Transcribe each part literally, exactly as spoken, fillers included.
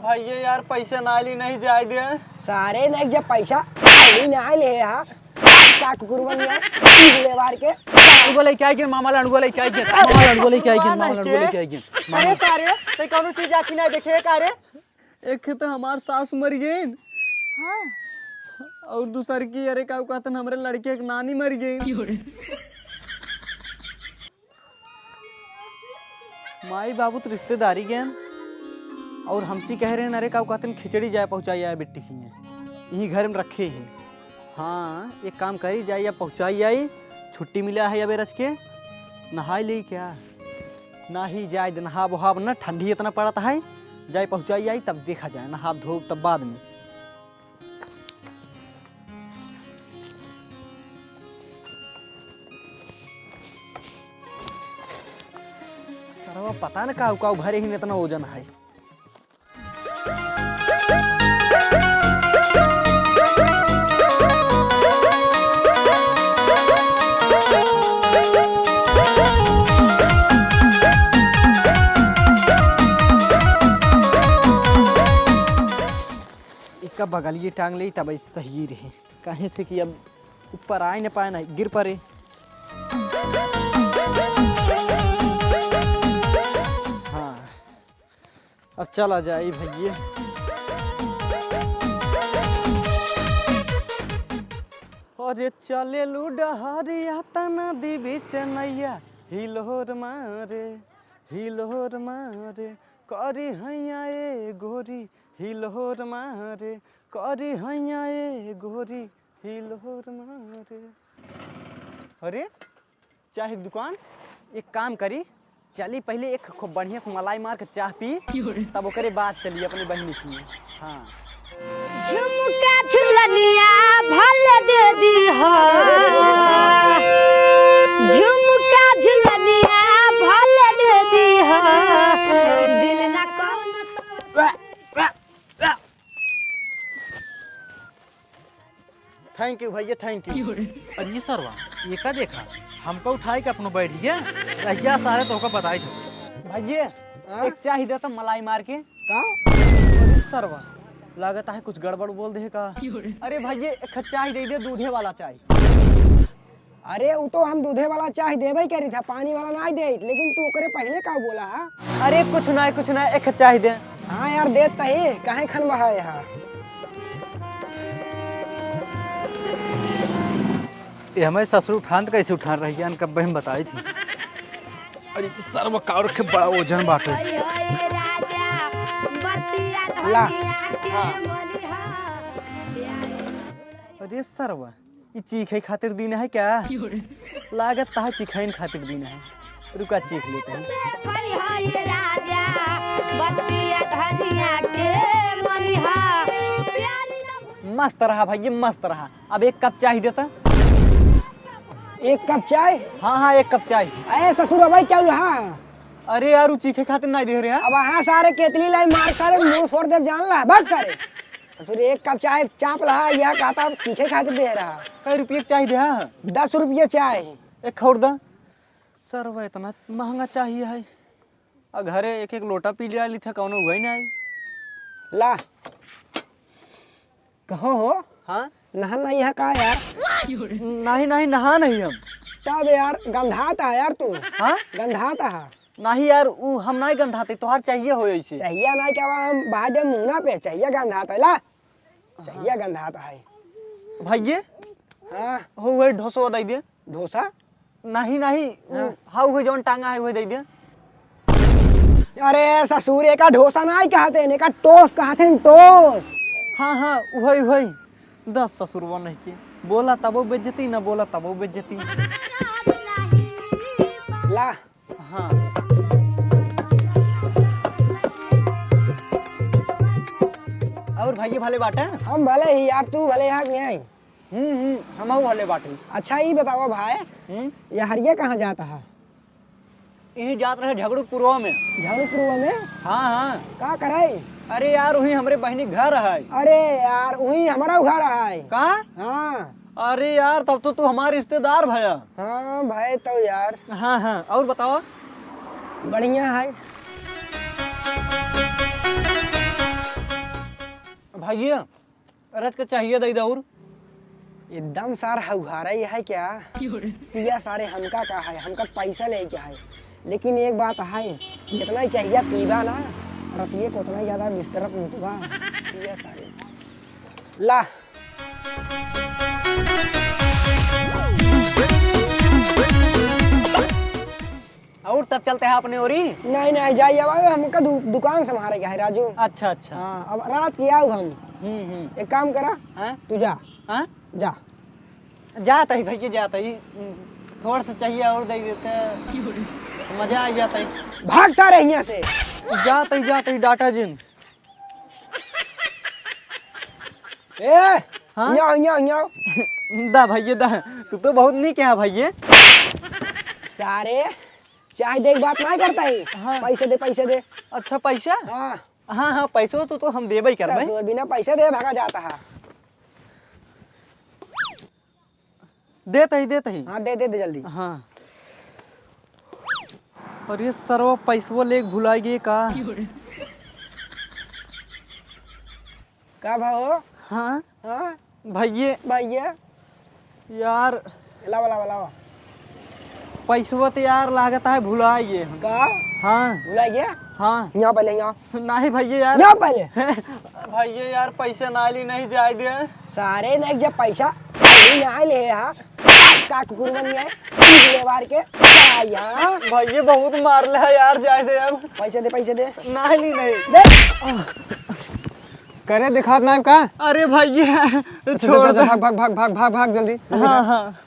भैया यार, पैसा नाहीं ली, नहीं जाए दे। सारे नहीं, जब पैसा नाहीं ले हा, का कुकुरवन में, ई लेवार के। लंडुआ लेके आई के, मामा लंडुआ लेके आई के, मामा लंडुआ लेके आई के, मामा लंडुआ लेके आई के, मामा। अरे सारे, ते कौनो चीज आखी ना देखे का रे? एक तो हमार सास मर गई। हाँ। और दूसर की, अरे का कहतन, हमरे लड़के के नानी मर गई। माई बाबू तो रिश्तेदारी गए और हमसे कह रहे हैं, अरे का कहतन, खिचड़ी जाए पहुँचाई आए बिट्टी की, यहीं घर में रखे हैं। हाँ, एक काम करी, जाई अब पहुँचाई आई, छुट्टी मिला है अबे रच के, नहाई ली क्या? नाही जाए दे, नहाब वहाब न, ठंडी इतना पड़त है, जाए पहुँचाई आई, तब देखा जाए, नहाब धोब तब बाद में। सरवा पता न काऊ काऊ भरे ही इतना वजन है। इका बगलिए टांग ले तब सही रहे, काहे से कि अब ऊपर आए न पाए ना गिर पड़े। हाँ। अब चला जाई भैया। अरे चले लू डहरिया तना दी बीच नैया, हिलोर मारे, हिलोर मारे, करी हैया ए गोरी, हिलोर मारे, करी हैया ए गोरी, हिलोर मारे। अरे, चाह के दुकान, एक काम करी, चली पहले एक खूब बढ़िया से मलाई मार के चाह पी, क्यों रे? तब ओकरे बाद चली अपनी बहिनी की। हाँ। झुमका झुलनिया भले दे दी हो, झुमका झुलनिया भले दे दी हो, दिल ना कौन Thank you भैया, thank you। अरे सरवा, ये का देखा? हमका उठाए के अपनो बैठ गया। रह जा सारे, तोहका बताई था। भैया, हाँ? एक चाह दे तो मलाई मार के। का? अरे सरवा, लागत है कुछ गड़बड़ बोल दे का? अरे भैया, एक चाह दे दे, दूधे वाला चाह। अरे, उ तो हम दूधे वाला चाह देबे करी था, पानी वाला नाहीं देत, लेकिन तू ओकरे पहले का बोला हा? अरे, कुछ ना, कुछ ना, एक चाह दे। हाँ यार, देत तही, काहे खन बहाए हा? ये हमारे ससुर उठान तो कैसे उठान रही है, इनका बहन बताई थी। अरे, सरवा का रखे बड़ा वजन बाटे। ला। अरे सरवा, ई चीखे खातिर दीन है क्या? लागत तहा चिखाइन खातिर दीन है। रुका, चीख लेते हैं। मस्त रहा भाई, मस्त रहा। अब एक कप चाय देता। एक कप चाय? हाँ, हाँ, एक कप चाय। अरे ससुर, अब क्या हुआ? अरे यार, उ चीखे खातिर नहीं दे रहे हैं। अब हाँ सारे केतली लाई मार, सारे मुंह फोड़ दे, जान ला, भाग सारे। ससुर, एक कप चाय चाप ला, यह कहता अब चीखे खातिर दे रहा। कै रुपये के चाय दे? हाँ, दस रुपये चाय। एक और दा। सरवा, इतना महंगा चाय है, आ घरे एक एक लोटा पी लिया ली था, कौनो हुआ ही नहीं। ला। कहो हो? हाँ? नहा नहीं है का यार? नहीं, नहीं, नहा नहीं हम। तब यार, गंधात है यार तू। हाँ? गंधात है। नहीं यार, उ हम नहीं गंधाते, तोहार चाहिए हो ऐसे। चाहिए नहीं क्या, हम बाजे मुहना पे चाहिए गंधात है, ला। चाहिए गंधात है। भाइये? हाँ। हो, वही ढोसो दे दे। ढोसा? नहीं, नहीं, उ हाँ। हाउ हुई जौन टांगा है, वही दे दे। अरे ससुर, एका ढोसा नाहीं कहते हैं, एका टोस कहते हैं, टोस। हाँ, हाँ, वही, वही। दस ससुरवा नहीं के। बोला तबो बेइज्जती, ना बोला तबो बेइज्जती। ला। हाँ। और भाई भले बाटे? हम भले ही यार, तू भले यहाँ के नहीं। हम्म, हम्म, हमहू भले बाटी। अच्छा, ई बतावा भाई, हम्म? ये हरिया कहाँ जात है? यहीं जात रहे झगड़ू पुरवा में। झगड़ू पुरवा में? हाँ, हाँ। का कराई? अरे यार, वहीं हमरे बहिनी घर है। अरे यार, वहीं हमारा घर है। का? हाँ। अरे यार, तब तो तू हमार रिश्तेदार भया। हाँ भाई, तो यार। हाँ, हाँ, और बतावा? बढ़िया है। भइया, रच के चाहिए दे दौर। एकदम सार हौहारा ये है क्या? पिया सारे हमका का है, हमका पैसा लेके है। लेकिन एक बात है, जितना ही चाहिए पीबा ना, रतिये को उतना ही ज्यादा बिस्तर पर मुतबा। पिया सारे। ला। और तब चलते हैं अपने ओरी? नहीं, नहीं, जाइए, अब हमका दु-, दुकान संभारे के है, राजू। अच्छा, अच्छा। हाँ, अब रात के आऊ हम। हम्म, हम्म। एक काम करा, हाँ? तू जा। हाँ? जा। जात ही भइया, जात ही। थोड़ा सा चाहिए और दे देते, मजा आ जाता है। भाग सारे हियाँ से। जात ही, जात ही, डाटा जिन। ए, हाँ? हियाँ, हियाँ, हियाँ। दा भइया, दा। तू तो बहुत नीक है भइया। सारे, चाय दे के बात नहीं करता है। हाँ। पैसे दे, पैसे दे। अच्छा, पैसा? हाँ। हाँ, हाँ, पैसो तो, तो हम देबे ही करबे। ससुर बिना पैसे दे भागा जाता है। देत ही, देत ही। हाँ, दे, दे, दे जल्दी। हाँ। अरे सरवा, पैसवा लेके भुलाइ गए का? का भाव? हाँ? हाँ? भइये। भइये। यार। लावा, लावा, लावा। पैसवा तो यार लागत है भुलाइ गए हम। का? हाँ। भुलाइ गया? हाँ। यहाँ पहले, यहाँ। नहीं भइये यार। यहाँ पहले। भइये यार, पैसा ना ली, नहीं जाए दे। सारे नहीं, जब पैसा नहीं ना ले हा, का कुकुर बन गए? लेवार के, का यहाँ? भइये बहुत मार ले है यार, जाए दे अब। पैसा दे, पैसा दे। नहीं ली, नहीं। दे। करे दिखात ना का? अरे भइये, अच्छा, छोड़ दे, दे। भाग, भाग, भाग, भाग, भाग, भाग जल्दी, जल्दी हाँ, भाग। हाँ।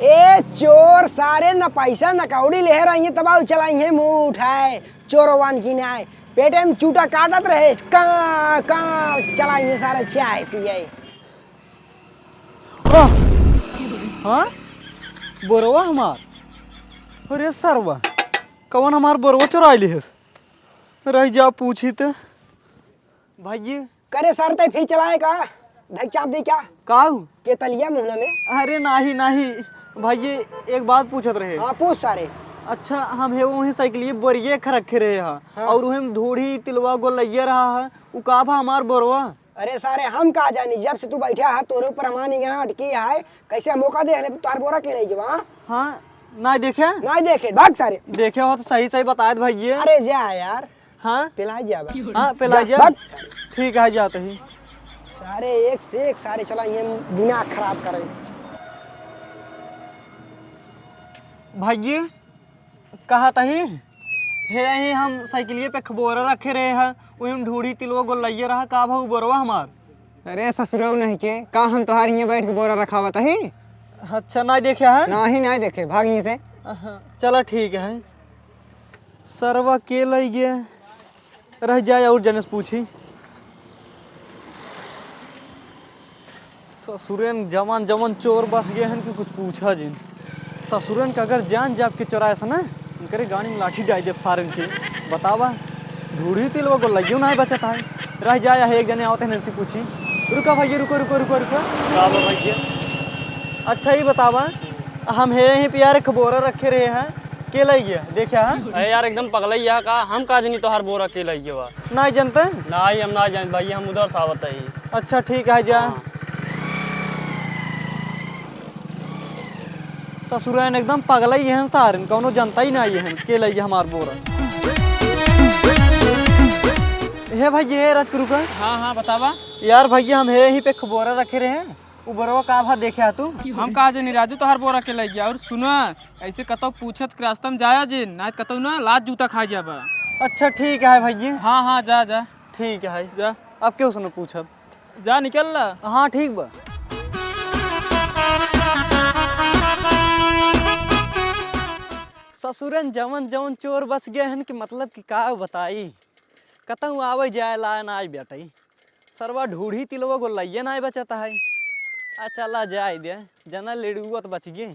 ए चोर सारे, न पैसा न कौड़ी लेहे रहिए, तब आउ चलाइहे मुँह उठाए, चोरवान की नाय। पेटे में चूटा काटत रहे, का, का चलाइहे सारे चाय पिए। आह! हाँ? बोरवा हमार? अरे सरवा, कवन हमार बोरवा चुराइ लिहेस? रहि जा पूछी त। भइये। करे सर, तै फिर चलाए का? धक चाप दे क्या? काऊ? के तलिया मुहना में? अरे नाही, नाही। भइये, एक बात पूछत रहे। हाँ, पूछ सारे। अच्छा, हम हे वहीं साइकिलिये बोरिये ख रखे रहे हा। हाँ। और उहें ढूढ़ी तिलवा गोलैया रहा है। उ का भा हमार बोरवा? अरे सारे, हम का जानी, जब से तू बैठा है, तोरे ऊपर हमार निगाह अटकी है। कैसे मौका दे हले, तोहार बोरा के नहीं जवा? हाँ, ना देखे? ना देखे, भाग सारे। देखे हो तो सही, सही बताए भइये। अरे जा यार। हाँ? पिला जा बा। हाँ, पिला जा, जा। भाग। ठीक है, जात ही। सारे एक से एक सारे चला, ये दिमाग खराब करे। भइये, कहत ही, हे यहीं हम साइकिलिये पे खबोरा रखे रहे हैं, वहीं में ढूढ़ी तिलवा गोलैया रहा, का भाऊ बोरवा हमार? अरे ससुरऊ नहीं के, का हम तोहार हियाँ बैठ के बोरा रखावत ही? अच्छा, नाहीं देखे हैं? नाहीं, नाहीं देखे, भाग यहीं से। अहं, चला ठीक है। सरवा के लइ गे? रहि जाए और जने से पूछी। ससुरेन जवन जवन चोर बस गए हैं कि कुछ पूछा जिन। ससुरेन के अगर जान जाब के चोराए से ना, उनकरे गाड़ी में लाठी डाल देब सारेन के। बतावा, ढूढ़ी तिलवा गोलैयो नाहीं बचत है। रहि जाए, एक जने आवत हैं, इनसे पूछी। रुका भइया, रुका, रुका, रुका, रुका। का बा भइया? अच्छा, ई बतावा, हम हे यहीं पे यार एक बोरा रखे रहे हैं, के लइ गया? देख्या है? अरे यार, एकदम पगलैया का, हम का जनी तोहार बोरा के लइ गया बा? नाहीं जनते? नाहीं, हम नाहीं जानित भइया, हम उधर से आवत ही। अच्छा, ठीक है, जा। हाँ। ससुरैन एकदम पगलई हैं सारेन, कौनो जनता ही नाहीं है, के लइ गया हमार बोरा। हे भइया, हे रच के रुका। हाँ, हाँ, बतावा। यार भइया, हम हे यहीं पे एक बोरा रखे रहे हैं, उ बोरवा का भा देख्या तू? हम का जनी राजू, तोहार बोरा के लइ गया। और सुना, ऐसे कतौ पूछत के रास्ता में जाया जिन, नाहीं कतौ ना लात जूता खाइ जाबा। अच्छा, ठीक है भइया। हाँ, हाँ, जा, जा। ठीक है। जा। अब केहू से न पूछब। जा, निकल ला। हाँ, ठीक बा। ससुरन जवन जवन चोर बस गए हैं कि मतलब कि का बताई, कतौ आवै जाए लायक नाहीं बाटै। सरवा ढूढ़ी तिलवा गोलैया नाहीं बचत है। आ चला जाए दे, जना लेडुआ त बच गए।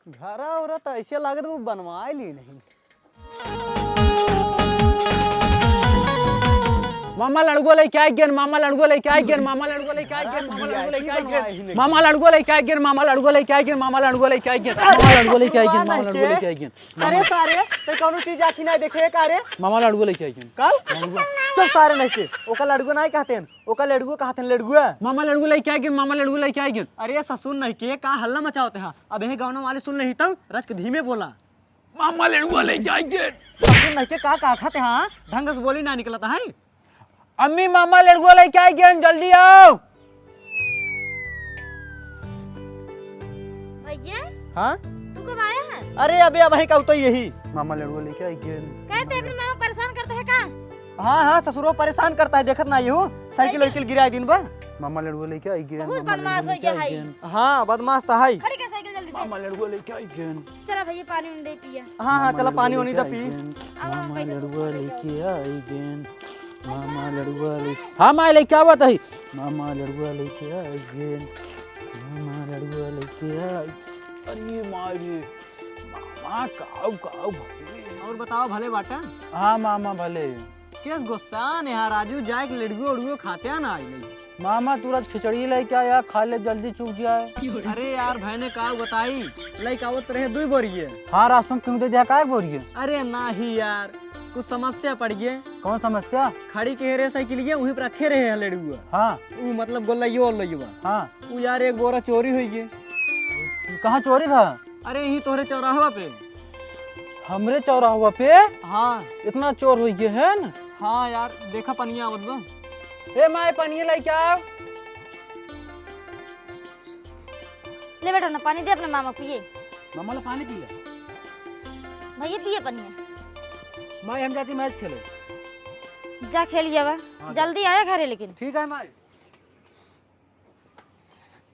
घरा ओरा त ऐसे लागत वो बनवाए ली नहीं। मामा लड़ुआ लेके आइ गेन, मामा लड़ुआ लेके आइ गेन, मामा लड़ुआ लेके आइ गेन, मामा लड़ुआ लेके आइ गेन, मामा लड़ुआ लेके आइ गेन, मामा लड़ुआ लेके आइ गेन, मामा लड़ुआ लेके आइ गेन, मामा लड़ुआ लेके आइ गेन। अरे सारे, ते कौनो चीज आँखी नाहीं देखे का रे? मामा लड़ुआ लेके आइ गेन। का? लड़ुआ। चुप सारे नहीं के। ओका लड़ुआ नाहीं कहते हैं, ओका लड़ुआ कहते हैं, लड़ुआ। मामा लड़ुआ लेके आइ गेन, मामा लड़ुआ लेके आइ गेन। अरे ससुर नहीं के, का हल्ला मचावत है? अब यही गाँव वाले सुन लेही तब, रच के धीमे बोला। मामा लड़ुआ लेके आइ गेन। ससुर नहीं के, का, का कहत है? ढंग से बोली ना निकलत है। अम्मी, मामा लड़ुआ लेके आइ गेन, जल्दी आओ। भैया, हाँ? तू कब आया है? अरे अबे, अबहीं का उतई यही। मामा लड़ुआ लेके आइ गेन। कहते अपने मामा परेशान करते हैं का? हाँ, हाँ, ससुरो परेशान करता है, देखत ना यहू, साइकिल वाइकिल गिराइ दिन बा। मामा लड़ुआ लेके आइ गेन, बहुत मामा बदमाश लड़ुआ हो गया लेके आइ है। गेन। हाँ, बदमाश तो है। खड़ी कर साइकिल जल्दी से। मामा लड़ुआ लेके आइ गेन। चला भैया, पानी उनी दे पिया। हाँ, हाँ, मामा चला, लड़ुआ पानी उनी लेके दा आइ पी। गेन। आवा, मामा भैया, लड़ुआ भैया। लेके आइ गेन। मामा लड़ुआ ले, हाँ माई, लेके आवत ही। मामा लड़ुआ लेके आइ गेन। मामा लड़ुआ लेके आइ। अरे माई रे, मामा काऊ काऊ भले। और बताओ, भले बाटा? हाँ मामा भले। केस गुस्सा ने यार, राजू जाए के लड़ुआ उड़ुआ खाते ना आई। मामा, तुरंत खिचड़ी लेके आया, खा ले, जल्दी चुक जाए। अरे यार, भाई ने का बताई, लइका आवत रहे दुई बोरिये। हाँ, रास्ता में क्यों दे दिया, काय बोरिये? अरे नाही यार, कुछ समस्या पड़ गई। कौन समस्या? खड़ी के रहे साइकिल ये, वहीं पर रखे रहे है लड़ुआ। हाँ। ऊ मतलब गोलैयो ओलैयो। हाँ। ऊ यार, एक बोरा चोरी हुई गई। कहाँ चोरी भा? अरे, यहीं तोहरे चौराहवा पे। हमरे चौराहवा पे? हाँ। इतना चोर होइ गए है न? हाँ यार, देखा पनिया आवत बा। ए माई, पनिया लेके आओ। ले बेटा, ना पानी दे अपने मामा पिए। मामा ला पानी पी ले। भैया पिए पनिया। माई, हम जाती मैच खेले। जा खेलिए बा। हाँ, जा। जल्दी आया घरे लेकिन। ठीक है माई।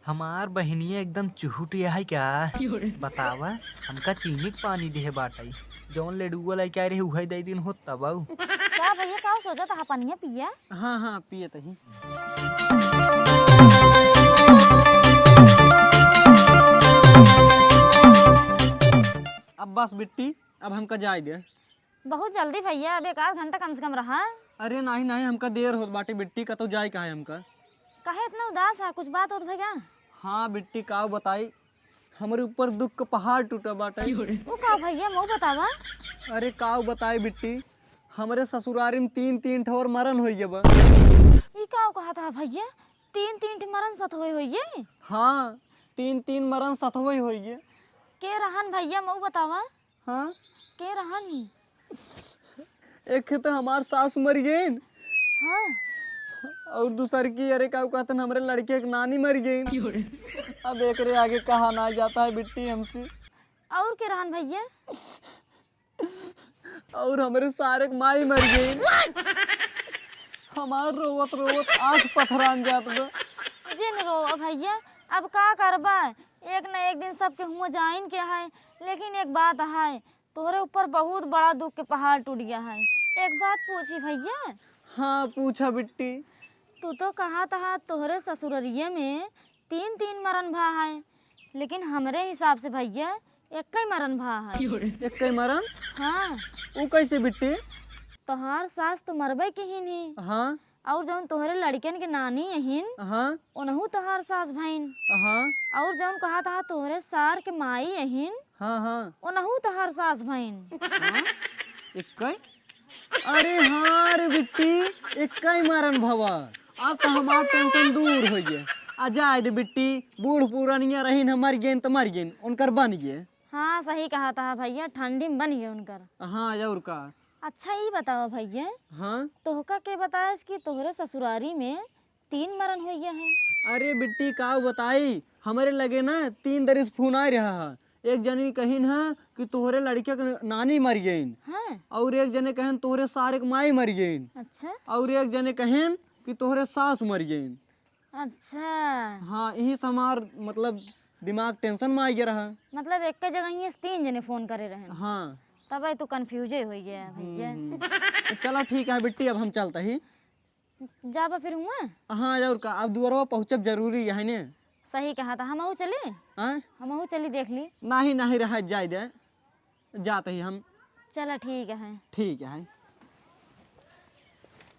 हमार बहिनिया एकदम चुहुट है क्या? बतावा, हमका चीनी के पानी दिहे बाटई, जौन लड़ुआ लेके आए रहे उहे दे दिन हो तब आऊ। का भैया, का सोचा था, पनिया पिया? हाँ, हाँ, पिए तही। अब बस बिट्टी, अब हमका जाए दे। बहुत जल्दी भैया, अब एक आध घंटा कम से कम रहा। अरे नाही, नाही, हमका देर होत बाटे बिट्टी, कतौ जाए का है हमका। काहे इतना उदास है, कुछ बात होत भैया? हाँ बिट्टी, का बताई, हमरे ऊपर दुख का पहाड़ टूटा बाटे। ऊ का भैया, मऊ बतावा। अरे का बताई बिट्टी, हमरे ससुरारी में तीन, तीन ठवर मरन होइ गए बा। ई का कहा था भैया, तीन, तीन ठे मरन सत होए होइए? हाँ, तीन, तीन मरन सत होए होइए। के रहन भैया, मऊ बतावा। हाँ? के रहन? एक तो हमार सास मर गईन। हाँ। और दूसर की, अरे का कहतन, हमरे लड़के के नानी मर गईन। अब एकरे आगे कहा ना जाता है बिट्टी हमसे। और के रहन भैया? और हमरे सारे के माई मर गईन। हमार रोवत रोवत आँख पथरान जात बा। जिन रो भैया, अब का करबा, एक न एक दिन सबके हुआ जाइन के है। लेकिन एक बात है, तोहरे ऊपर बहुत बड़ा दुख के पहाड़ टूट गया है। एक बात पूछी भैया? हाँ, पूछा बिट्टी। तू तो कहा था तोहरे ससुररिये में तीन तीन मरन भा है, लेकिन हमरे हिसाब से भैया एक्कै मरन भा है। एक्कै मरन? हाँ। ऊ कैसे बिट्टी? तोहार सास तो मरबे किहिन ही। हाँ। और जौन तोहरे लड़कन के नानी अहिन, हाँ। उनहू तोहार सास भइन। हाँ। और जौन कहा था तोहरे सार के माई अहिन, हाँ, हाँ। उनहू तोहार सास भइन। हाँ? एक्कै? अरे हाँ रे बिट्टी, एक्कै मरन भवा। अब तो हमार tension दूर होइ गए। आ जाए दे बिट्टी, बूढ़ पुरानिया रहिन, हम मर गए तो मर गए, उनकर बन गए। हाँ, सही कहा था भैया, ठंडी में बन गए उनकर। हाँ, और का। अच्छा, ई बतावा भैया, हाँ? तोहका के बतायस कि तोहरे ससुरारी में तीन मरन होइ गया है? अरे बिट्टी, का बताई, हमरे लगे ना तीन दरिस फोन आ रहा है। एक जनी कहिन है कि तोहरे लड़के के नानी मर गईन। हाँ। और एक जने कहेन तोहरे सारे के माई मर गईन। अच्छा। और एक जने कहेन कि तोहरे सास मर गईन। अच्छा। हाँ, यही से हमार, मतलब, दिमाग tension में आ गया रहा। मतलब, एक के जगह ही तीन जने फोन करे रहे। हाँ। तब तो confuse हो गया है भैया। हम्म। तो चलो, ठीक है बिट्टी, अब हम चलते ही। जाबा फिर हुआ? हाँ, और का, अब दुआरवा पहुँचब जरूरी है ने। सही कहा था, हमहू चली? हाँ? हमहू चली देख ली। नहीं, नहीं, रह जाए दे, जाते ही हम। चला, ठीक है। ठीक है।